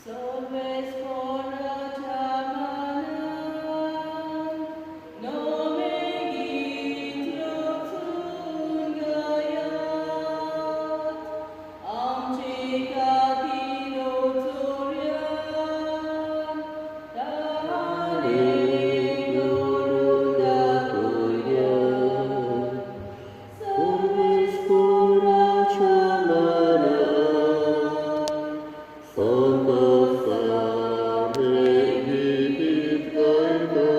सर्वेस्पराच्या मानान नवें गीत रचून गायात, आमचे खातीर चोरयान ताणें करून दाखोवया. सर्वेस्पराच्या मानान संतोषान गीत गायता,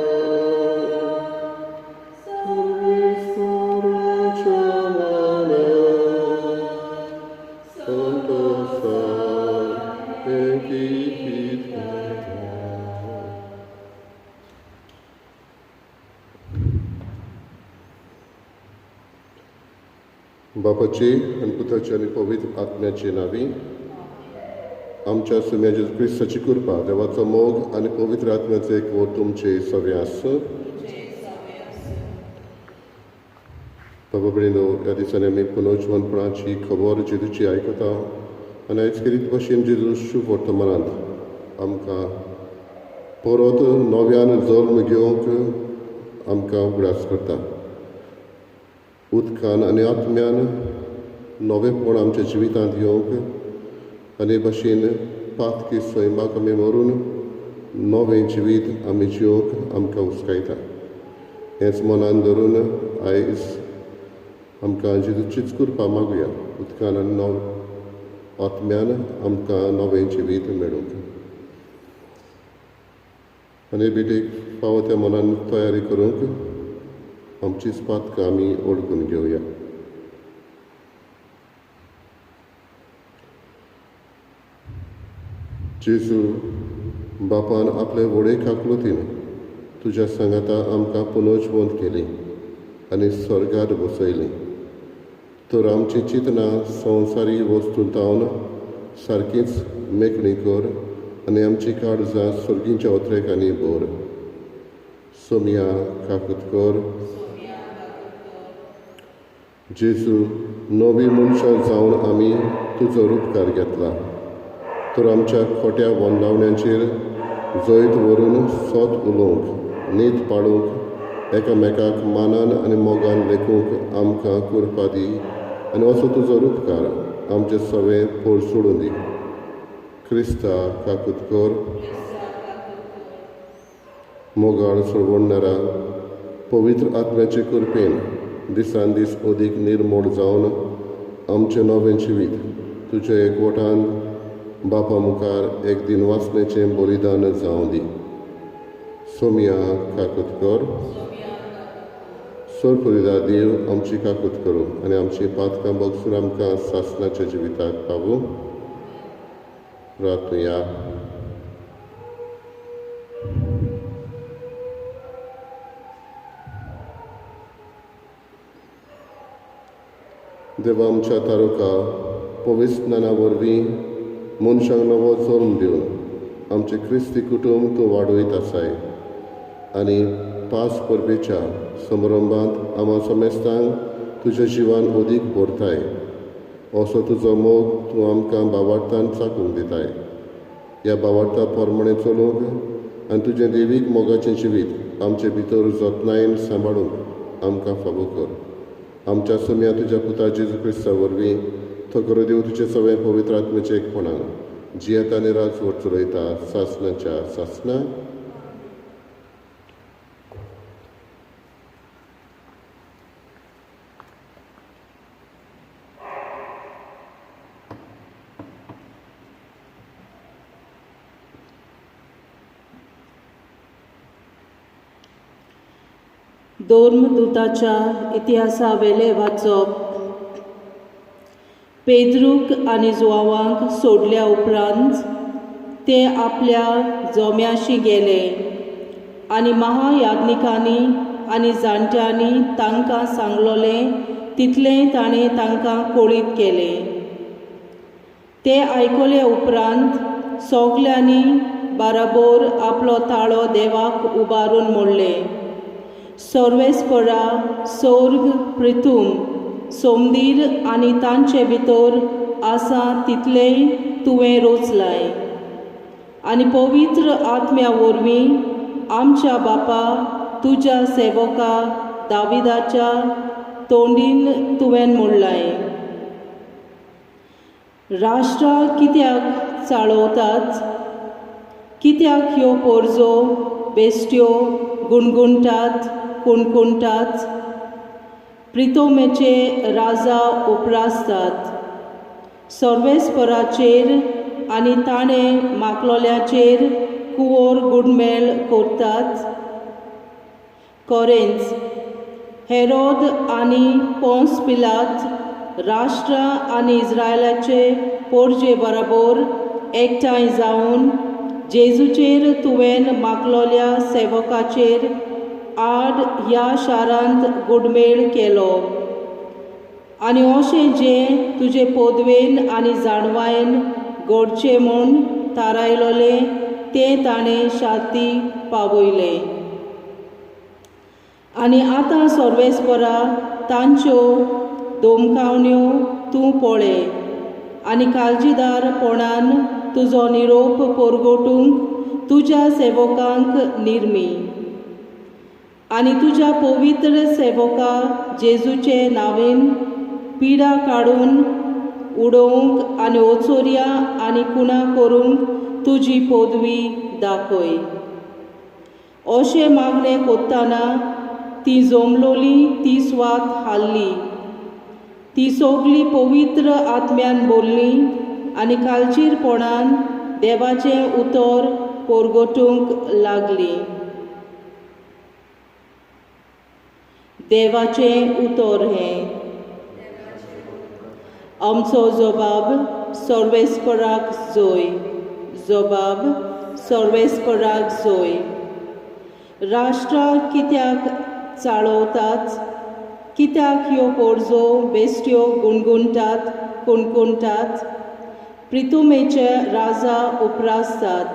सर्वेस्पराच्या मानान संतोषान गीत गायता. बापाचे आनी पुताचे आनी पवित्र आत्म्याचे नांवी. आमच्या सुम्या जेजू क्रिस्ताची कृपा, देवाचो मोग आनी पवित्र आत्म्याचो एकवट तुमचे सगळें आसूं. बाबा भयणीनो, ह्या दिसांनी आमी पुनर्जिवनपणाची खबर जेजूची आयकता आनी आयज खेरीत भशेन जेजू शुभ वर्तमानांत आमकां परत नव्यान जल्म घेवंक आमकां उगडास करता. उदकान आनी आत्म्यान नवेंपण आमच्या जिवितांत येवंक आनी भशेन पातकी सैमाक आमी मरून नवें जिवीत आमी जिवंक आमकां उस्कायता. हेंच मनान धरून आयज आमकां जेजूचीच कृपा मागुया, उदकान आनी नव आत्म्यान आमकां नवें जिवीत मेळूंक. आनी भेटेक फावो त्या मनान तयारी करूंक आमचीच पातकां आमी ओळखून घेवया. जेजू बापान आपले व्हडे काकलुतीन तुज्या सांगाता आमकां पुनर्जिवंत केली आनी स्वर्गार बसयली, तर आमची चिंतनां संवसारी वस्तू तावन सारकीच मेकळी कर आनी आमची काळजां सर्गींच्या ओत्रेकांनी भर. सोमया काकूत कर. जेजू, नवी मनशां जावन आमी तुजो रुपकार घेतला, तर आमच्या खोट्या वंदावण्यांचेर जैत व्हरून सत उलोवंक, नीत पाळूंक, एकामेकाक मानान आनी मोगान लेखूंक आमकां कृपा दी आनी असो तुजो रुपकार आमचे सगळे पोर सोडून दी. क्रिस्ता काकूत कर. मोगाळ सोडवणारा पवित्र आत्म्याचे कृपेन दिसान दीस अदीक निर्मोड जावन आमचें नवें जिवीत तुज्या एकवटान बापा मुखार एक दिन वाचण्याचें बलिदान जावं दी. सोमया काकूत कर. सोरपुरिदा देव आमची काकूत करूं आनी आमची पातकां बगसून आमकां सासणाच्या जिविताक पावूं. प्रार्थुया. देवा आमच्या तारुका पवित्र स्नाना वरवीं मनशांक नवो जल्म दिवन आमचें क्रिस्ती कुटुंब तूं वाडयत आसाय आनी पास परबेच्या समारंभांत आमा समेस्तांक तुज्या जिवान अदीक भरताय. असो तुजो मोग तूं आमकां बावार्थान चाकूंक दिताय. ह्या बावार्था प्रमाणें चलूंक आनी तुजें देवीक मोगाचें जिवीत आमचे भितर जतनायेन सांबाळूंक आमकां फावो कर. आमच्या सुम्या तुज्या पुता जेजू क्रिस्ता वरवीं तो करो देव तुजे सगळे पवित्र आत्म्याचे एकपणान जियेता आनी राजवट चलयता सासणाच्या सासणा. धर्मदूताच्या इतिहासावेलें वाचप. पेद्रूक आनी जुवांक सोडल्या उपरांत ते आपल्या जोम्याशी गेले आनी महायाज्ञिकांनी आनी जाणट्यांनी तांकां सांगलोलें तितलें ताणें तांकां कळीत केलें. ते आयकले उपरांत सगल्यांनी बाराबोर आपलो ताळो देवाक उबारून म्हणलें, सर्वेस्परा, सोर्ग, प्रिथूम, सोमदीर आनी तांचे भितर आसा तितलेंय तुवें रोचलाय. आनी पवित्र आत्म्या वरवीं आमच्या बापा तुज्या सेवका दाविदाच्या तोंडीन तुवें म्हणलाय. राष्ट्रां कित्याक चाळवतात? कित्याक ह्यो पोरजो बेश्ट्यो गुणगुणटात कुणकुणटात? प्रितोमेचे राजा उपरासतात सर्वेस्पराचेर आनी ताणें माकलोल्याचेर कुंवोर गुडमेळ करतात. कोरेंज हेरोद आनी पोंस पिलात राष्ट्रां आनी इस्रायलाचे पोरजे बराबर एकठांय जावन जेजूचेर तुवें माकलोल्या सेवकाचेर आड ह्या शारांत गुडमेळ केलो आनी अशें जें तुजे पदवेन आनी जाणवायेन घडचें म्हूण थारायलोलें तें ताणें शाती पावयलें. आनी आतां सर्वेस्परा तांच्यो धमकावण्यो तूं पळय आनी काळजीदारपणान तुजो निरोप परगटूंक तुज्या सेवकांक निर्मी आनी तुज्या पवित्र सेवका जेजूचे नांवेन पिडा काडून उडोवंक आनी ओचोरया आनी कुणा करूंक तुजी पदवी दाखय. अशें मागणें कोत्ताना ती जमलोली ती स्वात हाडली. ती सगळीं पवित्र आत्म्यान बोल्ली आनी कालचीरपणान देवाचें उतर परगटूंक लागली. देवाचें उतर हें. आमचो जबाब सर्वेस्पराक जोय. जबाब सर्वेस्पराक जोय. राष्ट्रां कित्याक चाळवतात? कित्याक ह्यो पोरजो बेश्ट्यो गुणगुणटात कुणकुणटात? प्रितुमेचे राजा उपरासतात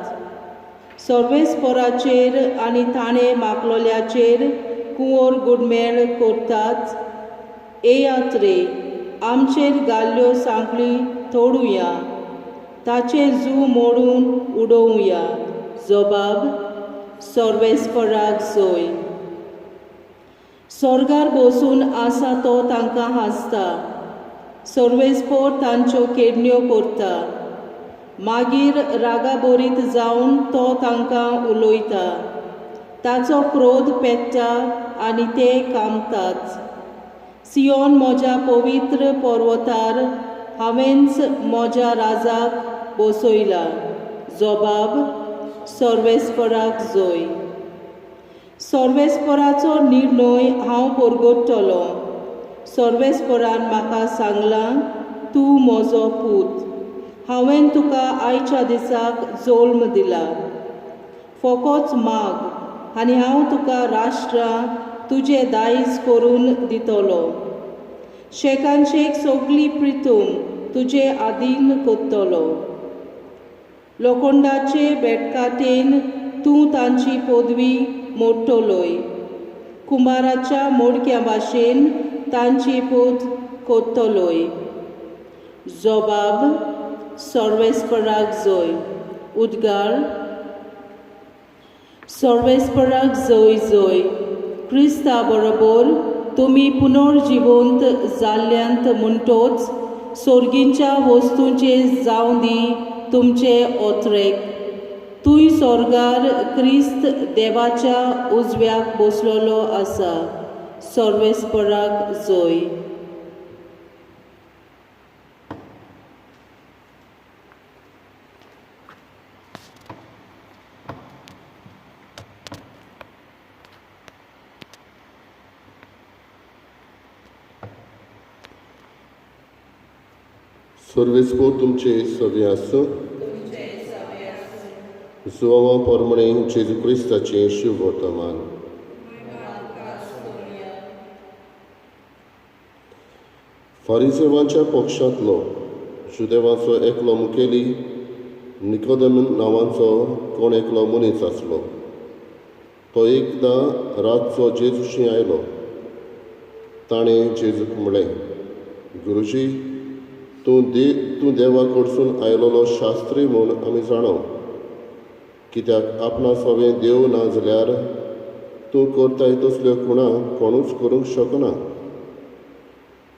सर्वेस्पराचेर आनी ताणें माकलोल्याचेर कुंवोर गुडमेळ करतात. येयात रे आमचेर घाल्ल्यो सांखळी तोडुया, ताचें जू मोडून उडोवया. जबाब सर्वेस्पराक जोय. स्वर्गार बसून आसा तो तांकां हांसता. सर्वेस्पोर तांच्यो केडण्यो करता. मागीर रागाबरीत जावन तो तांकां उलयता. ताचो क्रोध पेट्टा आनी ते कामतात. सियोन म्हज्या पवित्र पर्वतार हांवेंच म्हज्या राजाक बसयला. जबाब सर्वेस्पराक जोय. सर्वेस्पराचो निर्णय हांव परगटतलो. सर्वेस्परान म्हाका सांगलां, तूं म्हजो पूत, हांवें तुका आयच्या दिसाक जल्म दिला. फोकोच माग आनी हांव तुका राष्ट्रां तुजें दायज करून दितलो. शेकान शेक सगळी प्रितूम तुजे आदीन कोत्तलो. लोखंडाचे बेटकाटेन तूं तांची पदवी मोडटलोय. कुंबाराच्या मोडक्या भाशेन तांची पोत कोत्तलोय. जबाब सर्वेस्पराक जोय. उद्गार सर्वेस्पराक जोय जोय. क्रिस्ता बरोबर तुमी पुनर्जिवंत जाल्ल्यांत म्हणटोच सोर्गींच्या वस्तूंचे जावं दी तुमचे ओत्रेक. तूंय सोर्गार क्रिस्त देवाच्या उजव्याक बसलेलो आसा. सर्वेस्पराक जोय. सर्वेस्पोर तुमचे सगळे आसूं. जुवांवा परमणे जेजू क्रिस्ताचें शुभवर्तमान. फारिसेवांच्या पक्षांतलो जुदेवाचो एकलो मुखेली निकोदेम नांवाचो कोण एकलो मनीस आसलो. तो एकदां रातचो जेजूशी आयलो. ताणें जेजूक म्हळें, गुरुजी, तूं देवा कडसून आयलोलो शास्त्री म्हूण आमी जाणा. कित्याक आपणा सवें देव ना जाल्यार तूं करताय तसल्यो खुणा कोणूच करूंक शकना.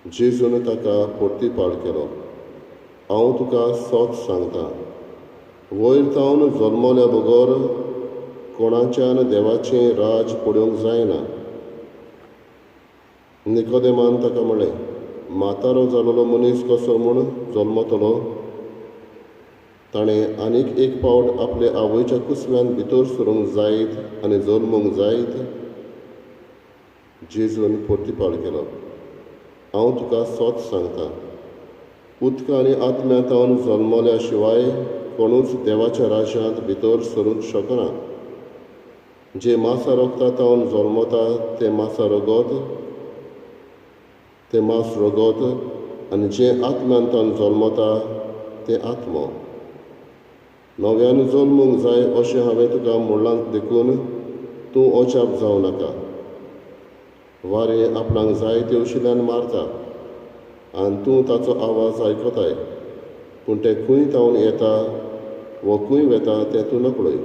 जेजून ताका परतीपाळ केलो, हांव तुका सत सांगता, वयर जावन जल्मल्या बगर कोणाच्यान देवाचें राज पळोवंक जायना. निकोदेमान ताका म्हळें, म्हातारो जालोलो मनीस कसो म्हूण जल्मतलो? ताणें आनीक एक फावट आपले आवयच्या कुसव्यान भितर सरूंक जायत आनी जल्मूंक जायत? जेजून परतीपाळ केलो, हांव तुका सत सांगता, उदक आनी आत्म्या तावन जल्मल्या शिवाय कोणूच देवाच्या राज्यांत भितर सरूंक शकना. जे मासा रोगता तावन जल्मता तें मासा रगत, तें मांस रगत, आनी जें आत्म्यान तावन जल्मता तें आत्मो. नव्यान जल्मूंक जाय अशें हांवें तुका म्हणलां देखून तूं अजाप जावं नाका. वारें आपणाक जाय ते वशिल्यान मारता आनी तूं ताचो आवाज आयकताय, पूण तें खंय तावन येता वो खंय वेता तें तूं नकळय.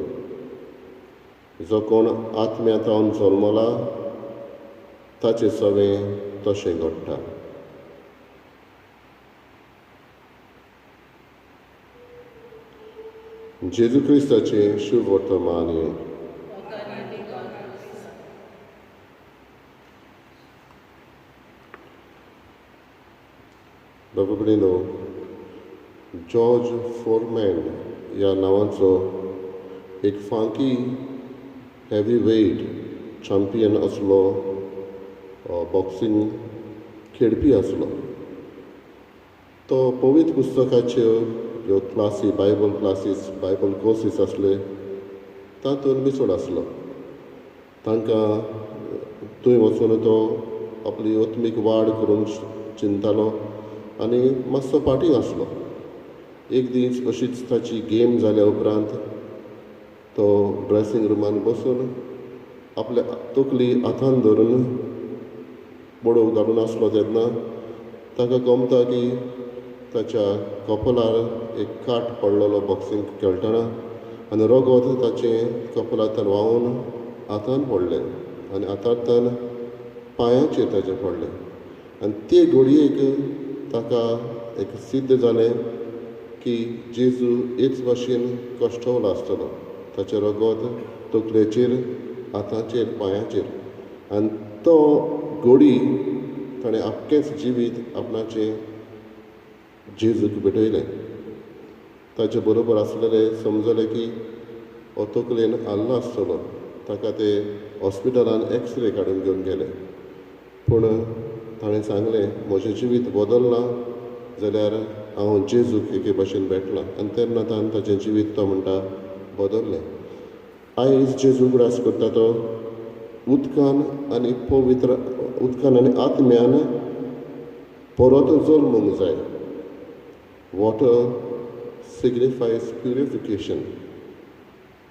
जो कोण आत्म्या तावन जल्मला ताचें सवें तशें घडटा. जेजू क्रिस्ताचें शुभ वर्तमान. बाबा भयणीनो, जॉर्ज फोरमॅन ह्या नांवाचो एक फांकी हेवी वेट चॅम्पियन आसलो, बॉक्सिंग खेळपी आसलो. तो पवित्र पुस्तकाच्यो ह्यो क्लासी, बायबल क्लासीस, बायबल कोर्सीस आसले तातूंत मिसळ आसलो. तांकां थंय वचून तो आपली आत्मीक वाड करूंक चिंततालो आनी मातसो फाटीं आसलो. एक दीस अशीच ताची गेम जाल्या उपरांत तो ड्रेसिंग रुमान बसून आपल्या तकली हातान धरून बडोव घालून आसलो तेन्ना ताका गमता की ताच्या कपलार एक काट पडलेलो बॉक्सिंग खेळटना आनी रगत ताचें कपलांतल्यान व्हांवून हातान पडलें आनी हातांतल्यान पांयाचेर ताचें पडलें. आनी ते घडयेक ताका एक सिद्ध जालें की जेजू हेच भाशेन कश्टवलो आसतलो, ताचें रगत तकलेचेर, हाताचेर, पांयाचेर. आनी तो घोडी ताणें आपकेंच जिवीत आपणाचें जेजूक भेटयलें. ताचे बरोबर आसलेले समजले की हो तकलेन हाल्लो आसतलो. ताका ते हॉस्पिटलान एक्सरे काडून घेवन गेले, पूण ताणें सांगलें, म्हजें जिवीत बदलना जाल्यार हांव जेजूक एके भाशेन भेटलां. आनी तेन्ना ताणें ताचें जिवीत, तो म्हणटा, बदल्लें. आयज जेजू उगडास करता तो उदकान आनी पवित्र उदकान आनी आत्म्यान परत जल्मूंक जाय. वॉटर सिग्निफायज प्युरिफिकेशन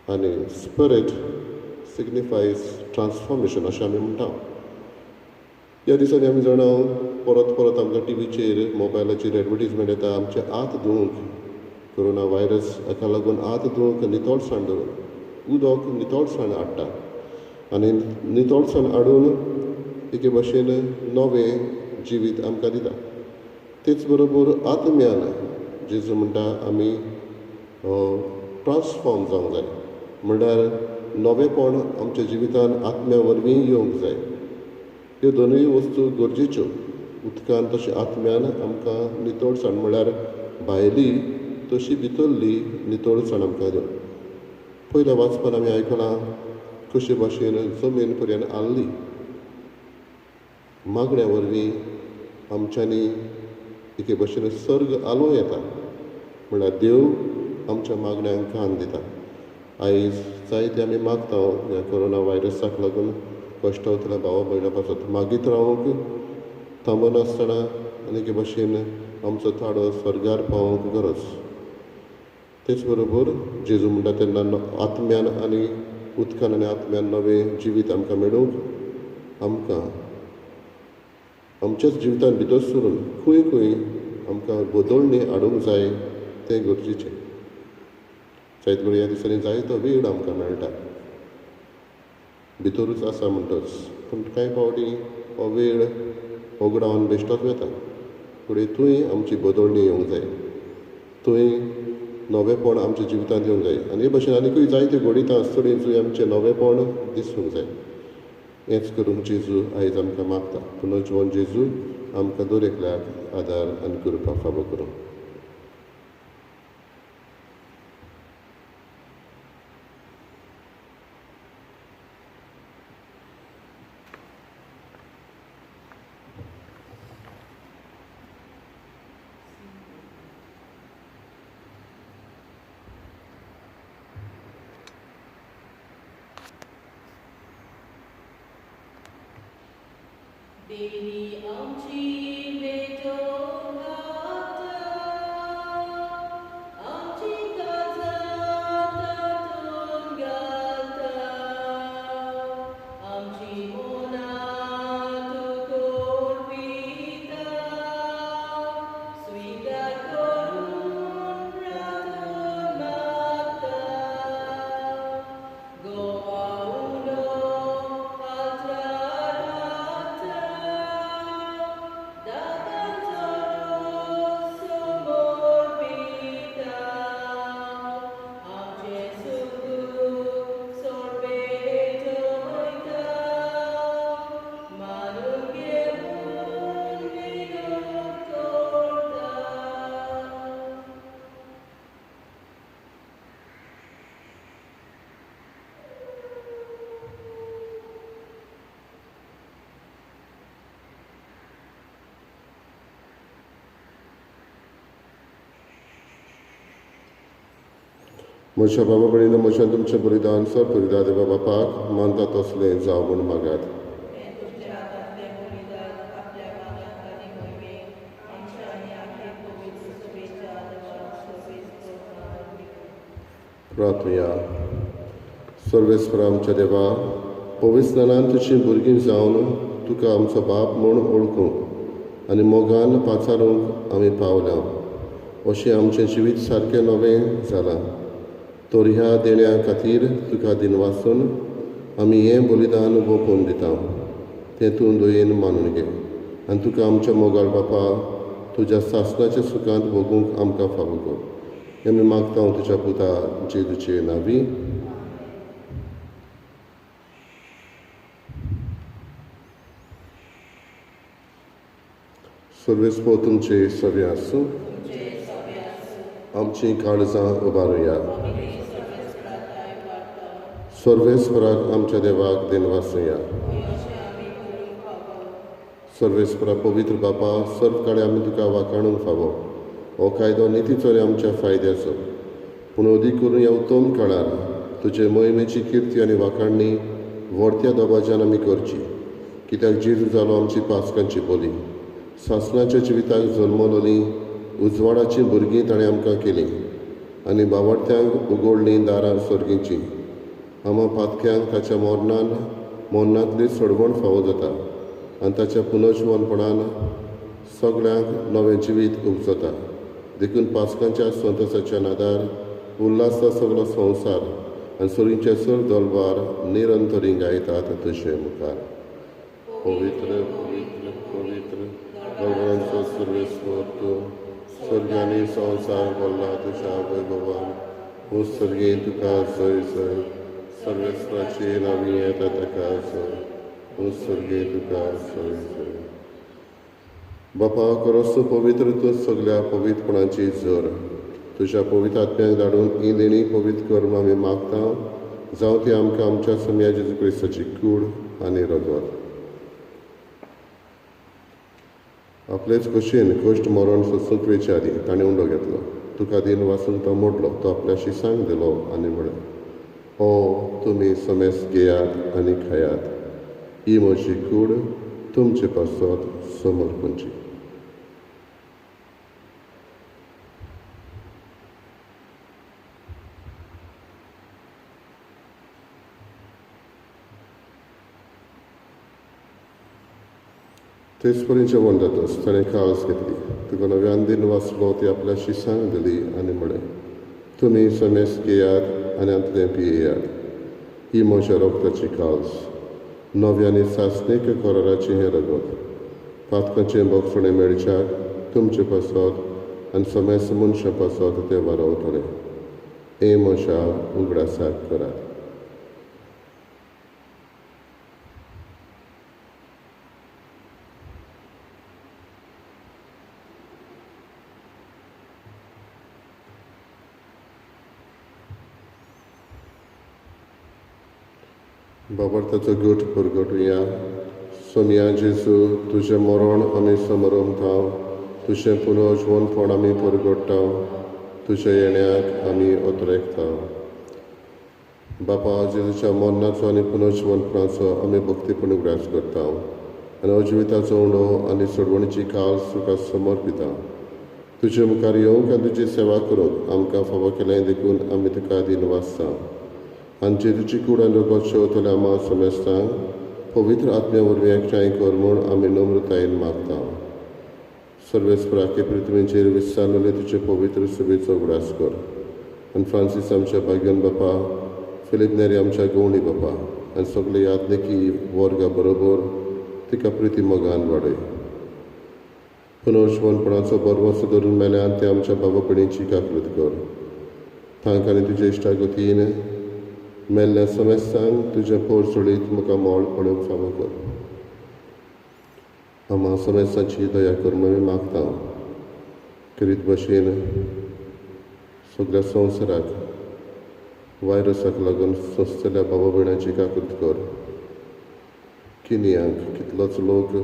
आनी स्पिरीट सिग्निफायज ट्रान्सफॉर्मेशन अशें आमी म्हणटा. ह्या दिसांनी आमी जाणा परत परत आमकां टिवीचेर, मोबायलाचेर एडवर्टीजमेंट येता, आमचे हात धुवंक, कोरोना व्हायरस हाका लागून हात धुवंक नितळसाण दवरून उदक नितळसाण हाडटा आनी नितळसाण हाडून एके भाशेन नवें जिवीत आमकां दिता. तेच बरोबर आत्म्यान जेजू म्हणटा आमी ट्रान्सफॉर्म जावंक जाय, म्हणल्यार नवेंपण आमच्या जिवितान आत्म्या वरवीं येवंक जाय. ह्यो दोनूय वस्तू गरजेच्यो. उदकान तशें आत्म्यान आमकां नितळसाण, म्हणल्यार भायली तशी भितरली नितळसाण आमकां दिवन. पयल्या वाचपान आमी आयकलां कशे भाशेन जमीन पर्यंत हाल्ली. मागण्या वरवीं आमच्यांनी एके भाशेन सर्ग हालोवं येता, म्हणल्यार देव आमच्या मागण्यांक कान दिता. आयज जायते आमी मागता ह्या कोरोना व्हायरसाक लागून कश्टवतल्या भावा भयणां पासत मागीत रावंक थांबनासतना आनी एके भाशेन आमचो ताळो स्वर्गार पावोवंक गरज. तेच बरोबर जेजू म्हणटा तेन्ना आत्म्यान आनी उदकान आनी आत्म्यान नवें जिवीत आमकां मेळूंक आमकां आमच्याच जिवितान भितर सरून खंय खंय आमकां बदलणी हाडूंक जाय तें गरजेचें. जायत कडेन ह्या दिसांनी जायतो वेळ आमकां मेळटा, भितरूच आसा म्हणटच, पूण कांय फावटी हो वेळ होगडावन बेश्टोच वता. फुडें थंय आमची बदलणी येवंक जाय, थंय नवेपण आमच्या जिवितांत येवंक जाय. आनी हे भशेन आनीकूय जायत्यो घडितां आसतल्यो जंय आमचें नवेपण दिसूंक जाय. हेंच करूंक जेजू आयज आमकां मागता. पुनर्जिवन जेजू आमकां दर एकल्याक आदार आनी कृपा फावो करूं. देवी आमची भेटो घालता, आमची काळजां तातूंत घालता, आमची मनां तुका अर्पिता, स्विकार करून प्रार्थना मागता. गोवा उलो फातरार हाडटा, दातांचो रोस समर्पिता, आमचें सुख सोड पेटयता, मानून घेवन विनोद करता. म्हज्या बाबा भयणीनो, म्हज्यान तुमचें बलिदान सर परिदा देवा बापाक मानता तसलें जावं म्हूण मागात. हें तुमच्या हातांतलें बलिदान आपल्या मानाक आनी मोहिमेक आमच्या आनी आख्या पवित्र सभेच्या आदराक सर्वेस्पर दिवं. प्रार्थुया. सर्वेस्पर आमच्या देवा, पवित्रस्नानान तुजीं भुरगीं जावन तुका आमचो बाप म्हूण वळखूंक आनी मोगान पाचारूंक आमी पावल्या, अशें आमचें जिवीत सारकें नवें जालां. तर ह्या देण्या खातीर तुका दिनवासून आमी हें बलिदान ओंपून दिता, तें तूं दयेन मानून घे आनी तुका आमच्या मोगाळ बापा तुज्या सासणाच्या सुखांत भोगूंक आमकां फावो कर. हें आमी मागता तुज्या पुता जेजूचे नांवी. सर्वेस्पर तुमचे सगळे आसूं. आमचीं काळजां उबारुया. सर्वेस्पराक आमच्या देवाक दिनवासुया. सर्वेस्परा पवित्र बापा, सर्व काळे आमी तुका वाखाणूंक फावो. हो कायदो नितीचो आनी आमच्या फायद्याचो, पूण अदीक करून ह्या उत्तम काळार तुजे मोहिमेची किर्ती आनी वाखाणणी व्हडत्या दबाज्यान आमी करची. कित्याक जेजू जालो आमची पास्कांची बोली, सासणाच्या जिविताक जल्मलोली उजवाडाचीं भुरगीं ताणें आमकां केलीं आनी बावडत्यांक उगडलीं दारां सर्गीचीं. आमा पातक्यांक ताच्या मरणान मरणांतली सोडवण फावो जाता आनी ताच्या पुनर्जिवनपणान सगळ्यांक नवें जिवीत उपजता. देखून पास्कांच्या संतोसाच्या नादार उल्हासता सगळो संवसार आनी सर्गीचे सर्व दलबार निरंतरी गायतात तुजे मुखार. पवित्र पवित्र पवित्र दलबारांचो सर्वेस्पर तूं, स्वर्गांनी संवसार भरला तुज्या वैभवान. हो सर्गी तुका जय जय, सर्वेस्पराची नांवी येता ताका जय, हो सर्गी तुका जय जय. बापा, खरोच तूं पवित्र, तूं सगळ्या पवित्रपणाची जर. तुज्या पवित्र आत्म्याक धाडून ही देणी पवित्र कर म्हूण आमी मागता, जावं ती आमकां आमच्या सम्या जेजू क्रिस्ताची कूड आनी रगत. आपलेच खोशयेन कश्ट मरण सोंसूंक वेचे आदीं ताणें उंडो घेतलो, तुका दिन वासूंक तो मोडलो, तो आपल्या शिसांक दिलो आनी म्हळें, हो तुमी समेस घेयात आनी खायात, ही म्हजी कूड तुमचे पासत समर्पणची. तेच परी जेवण जातच ताणें काळस घेतली, तुका नव्यान दिन वाचलो, ती आपल्या शिसांक दिली आनी म्हळें, तुमी समेस घेयात आनी हातूंतलें पियेयात. ही म्हज्या रोगताची काल्स, नव्या आनी सासणीक कराराचें हें रगत. पातकाचें भोगसणें मेळच्याक तुमचे पासत आनी समेस्त मनशां पासत तें वारवतलें. हें म्हज्या उगडासाक करात. बाबर्ताचो गोट परगटुया. सोमया जेजू, तुजें मरण आमी समरमता, तुजें पुनर्जिवनपण आमी परगट्टा, तुज्या येण्याक आमी अत्रेकता. बापा, जेजूच्या मरणाचो आनी पुनर्जिवनपणाचो आमी भक्तीपण उगडास करता आनी अजिविताचो उंडो आनी सोडवणीची काल्स तुका समर्पिता. तुजे मुखार येवंक आनी तुजी सेवा करूंक आमकां फावो केलें देखून आमी तुका दिनवासता. आनी जेजूची कूड आनी रगत शेवतल्या आमा समेस्तांक पवित्र आत्म्या वरवीं एकठांय कर म्हूण आमी नम्रतायेन मागता. सर्वेस्पराके पृथ्वीचेर विस्तारलेले तुजे पवित्र सभेचो उगडास कर आनी फ्रांसीस आमच्या भाग्यन बापा, फिलीप नेरी आमच्या गवणी बापा आनी सगळे यादनिकी वर्गा बरोबर तिका प्रिती मोगान वाडय. पुनर्जिवनपणाचो बरवसो धरून मेल्यान ते आमच्या बाबा भयणीची काकृत कर. तांकां आनी तुज्या इश्टागतीन मेल्ल्या समेस्तांक तुजें पोर सोडीत म्हाका मोळ पळोवंक फावो कर. आमा समेस्तांची दया कर म्हूण आमी मागता. करीत भशेन सगळ्या संवसाराक व्हायरसाक लागून सोंसतल्या बाबा भयणाची काकूत कर. किनियांक कितलोच लोक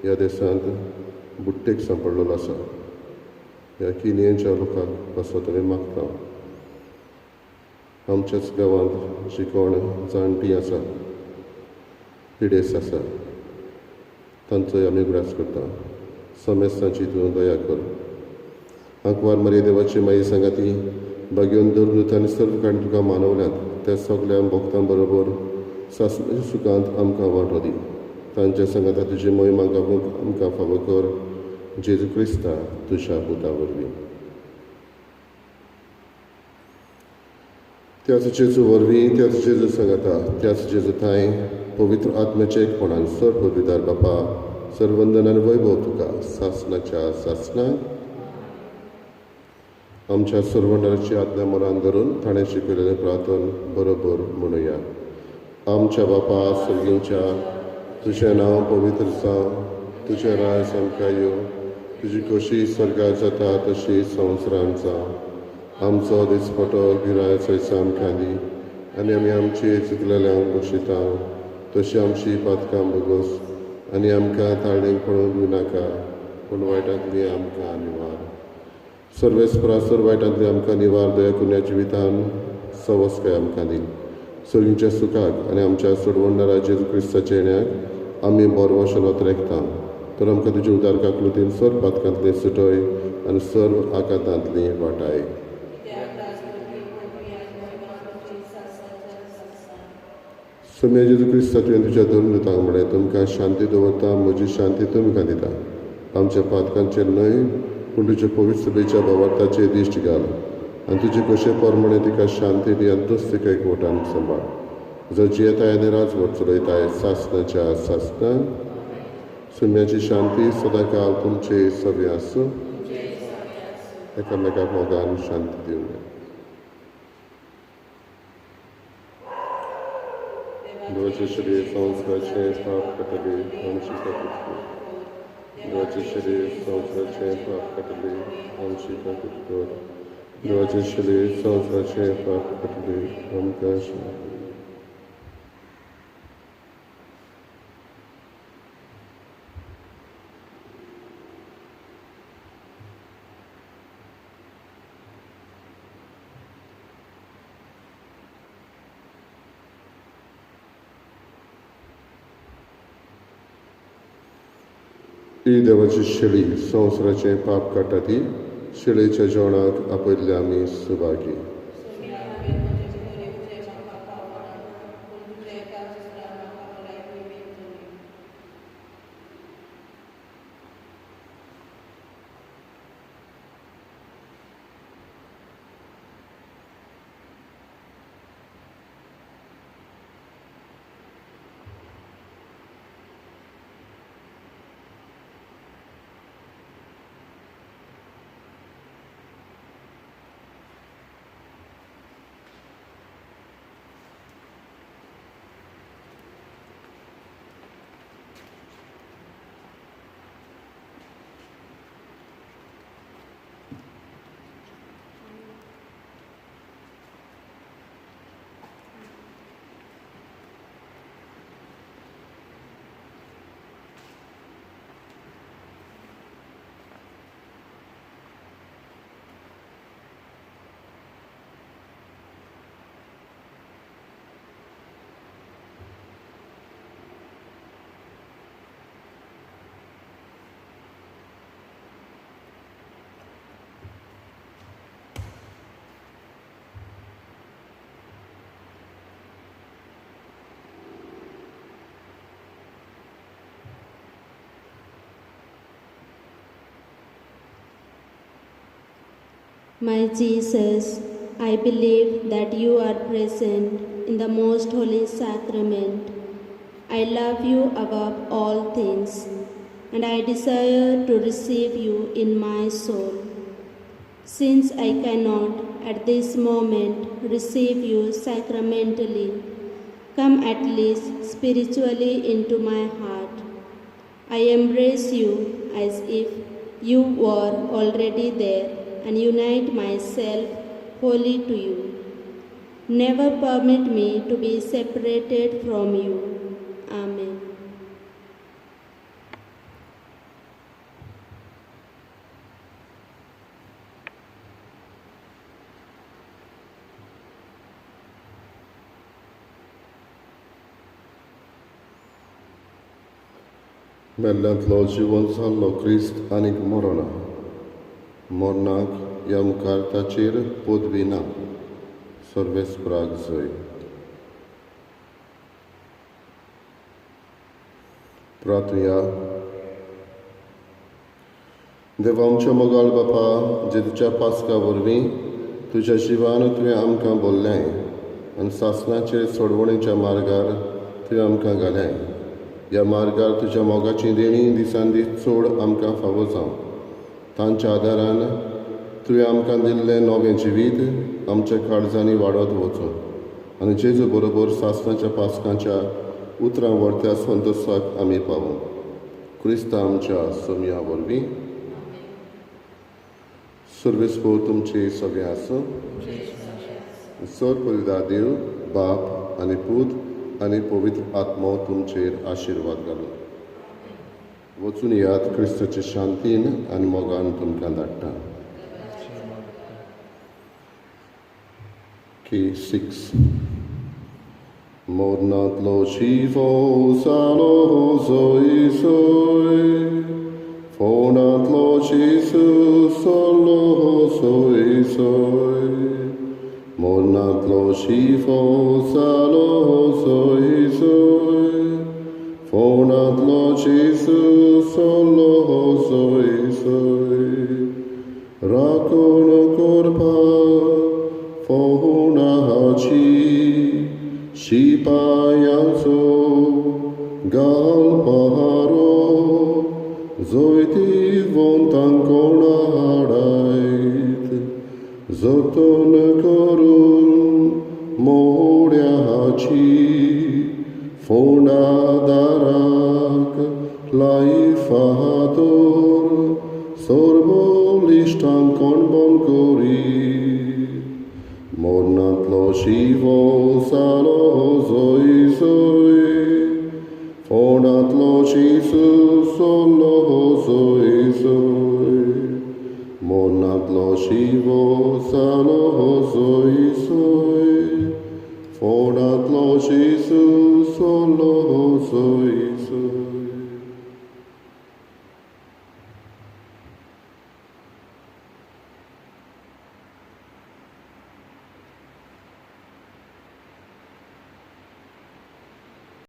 ह्या देशांत बुट्टेक सांपडलेलो आसा. ह्या किनियांच्या लोकांक पासत आमी मागता. आमच्याच गांवांत जी कोण जाणटी आसा, पिडेस्त आसा, तांचोय आमी उगडास करता. समेस्तांची तूं दया कर. आंकवार मरिया देवाची माई सांगाती भाग्योन दर आनी सर्व काणी तुका मानवल्यात त्या सगल्या भक्तां बरोबर सासणाच्या सुखांत आमकां वांटो दी. तांच्या सांगाता तुजी मोहिमा गावूंक आमकां फावो कर. जेजू क्रिस्ता तुज्या पुता वरवीं. त्याच जेजू वरवीं, त्याच जेजू सांगाता, त्याच जेजू थांय पवित्र आत्म्याचे एकपणान सर पविदार बापा, सर्वंदन आनी वैभव तुका सासणाच्या सासणा. आमच्या सर्वंडराची आज्ञा मनान धरून ताणें शिकयलेलें प्रार्थन बरोबर म्हणुया. आमच्या बापा सर्गींच्या, तुजें नांव पवित्र जावं, तुजें राज आमकां येवं, तुजी खोशी स्वर्गार जाता तशी संवसारांत जावं. आमचो दिसपटो गिरायचो आमकां दी आनी आमी आमची चुकलेल्यांक बक्षिता तशी आमची पातकां भोगोस आनी आमकां ताळणेक पळोवंक दिवनाका, पूण वायटांतली आमकां निवार. सर्वेस्परा सर वायटांतली आमकां निवार दया करून ह्या जिवितान सवस्काय आमकां दी. सर्गीच्या सुखाक आनी आमच्या सोडवणदारा जेजू क्रिस्ताच्या येण्याक आमी बरवशेन अत्रेकता. तर आमकां तुज्या उदार काकलुतीन सर पातकांतली सुटय आनी सर्व आकांतांतली वाटाय. सोम्या जेजू क्रिस्ता, तुवें तुज्या धर्मदूतांक म्हळें, तुमकां शांती दवरता, म्हजी शांती तुमकां दिता. आमच्या पातकांचेर न्हय पूण तुज्या पवित्र सभेच्या भावार्थाचेर दिश्ट घाल आनी तुजे कशे प्रमाणे तिका शांती दी आनी तूंच तिका एकवटान सांबाळ. जो जियेताय आनी राजवट चलयताय सासणाच्या सासणा. सुम्याची शांती सदांकाल तुमचे सगळे आसूं. एकामेकाक मोगान शांती दिवया. देवाचे शरीर संवसाराचें पाप काडटली आमची काकूत कर. देवाचें शरीर संवसाराचें पाप काडटली आमची काकूत कर. देवाचें शरीर संवसाराचें पाप काडटली आमकां शांती. ही देवाची शेळी संवसाराचें पाप काडटा ती शेळीच्या जेवणाक आपयल्ले आमी Subhagi. My Jesus, I believe that you are present in the most holy sacrament. I love you above all things, and I desire to receive you in my soul. Since I cannot at this moment receive you sacramentally, come at least spiritually into my heart. I embrace you as if you were already there and unite myself wholly to you. Never permit me to be separated from you. Amen. मेल्ल्यांतलो जिवन जाल्लो क्रिस्त आनीक मरना, मरणाक ह्या मुखार ताचेर पदवी ना. सर्वेस्पराक जय. प्रार्थुया. देवा आमच्या मोगाळ बापा, जेजूच्या पास्का वरवीं तुज्या जिवान तुवें आमकां बोल्लें आनी सासणाचेर सोडवणेच्या मार्गार तुवें आमकां घालें. ह्या मार्गार तुज्या मोगाची देणी दिसान दीस चड आमकां फावो जावं. तांच्या आदारान तुवें आमकां दिल्लें नवें जिवीत आमच्या काळजांनी वाडत वचूं आनी जेजू बरोबर सासणाच्या पास्कांच्या उतरां व्हरत्या संतोशाक आमी पावूं. क्रिस्ता आमच्या सोमया वरवीं. सर्वेस्पोर तुमचे सगळें आसूं. सर पवित्र देव बाप आनी पूत आनी पवित्र आत्मो तुमचेर आशिर्वाद घालूं. वचून याद क्रिस्ताचे शांतीन आनी मोगान तुमकां धाडटा. K6. Mornatlo chivo salo zoi soi, Fonatlo chisu solo zoi soi, Mornatlo chivo salo zoi soi, Fonatlo chisu solo zoi soi, Rakono korpa Fonachi Shipayanso Galpaharo Zoiti vontan kona harait Zoton korun Moryachi Fonadarak Laifahator Sorbolishtan konbon kori Mornatlo shivo salo zoi zoi, Fonatlo chisu solo zoi zoi, Mornatlo shivo